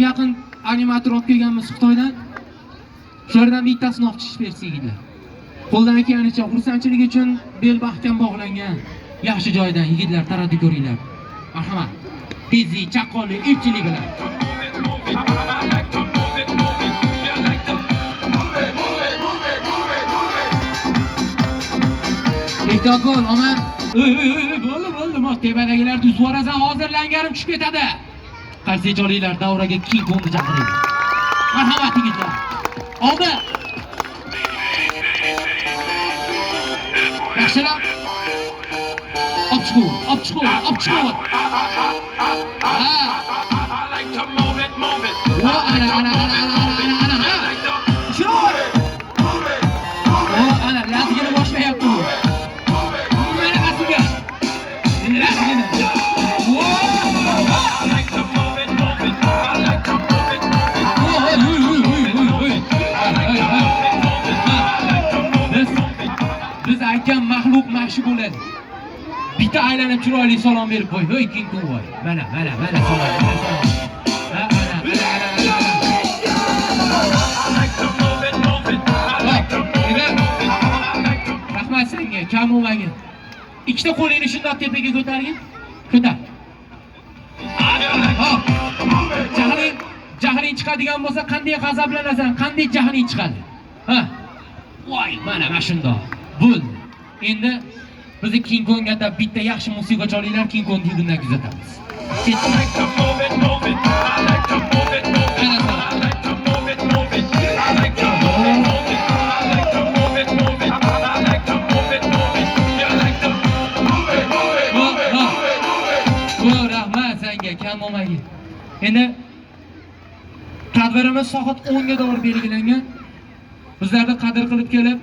Yaqin animator olib kelganmiz Xitoydan. Shulardan bittasini olib chiqib bersa yigitlar. Qo'ldan kelganicha xursandchilik uchun bel mahkam bog'langan. Yaxshi joydan yigitlar taraddi ko'ringlar. Marhamat. Tezlik, chaqqonlik, epchillik bilan. Ehtiyot bo'l, Omar. Ey, ey, ey, bo'ldi, bo'ldi. Mas tepadagilar tuzib yuborasan, hozir langarim tushib ketadi. Qarshi cholinglar, davraga King Kongni chaqiring. Marhamat yigitlar. Oldi. Yaxshilab. Olib chiqib, olib chiqib, olib chiqib. Ha. O, ana, ana, ana, ana, ana, ana, ana. Tushir. O, ana, lazgini boshlayapti bu. Mana qasiga. Lazgini. O! Oy, oy, oy, oy, oy, oy. Oy, oy. Biz aytgan maxluq mana shu bo'ladi. Bitta aylanib chiroyli salom berib qo'y. Hoy King Kong voy. Mana, mana, mana salom, mana salom. Ha, ana, ana, ana, ana, ana. Rahmat senga, kam bo'lmagin. Ikkita qo'lingni shundoq tepaga ko'targin. Ko'tar. Hop. Jahling, jahling chiqadigan bo'lsa qanday g'azablanasan? Qanday jahling chiqadi? Ha. Voy, mana mana shundoq. Bo'ldi. Endi bizni King Kongga atab bitta yaxshi musiqa cholinglar, King Kongni yugurdan kuzatamiz. Ketdik. Rahmat senga, kam bo'lmagin. Endi tadbirimiz soat 10 ga to'g'ri belgilangan. Bizlarni qadr qilib kelib,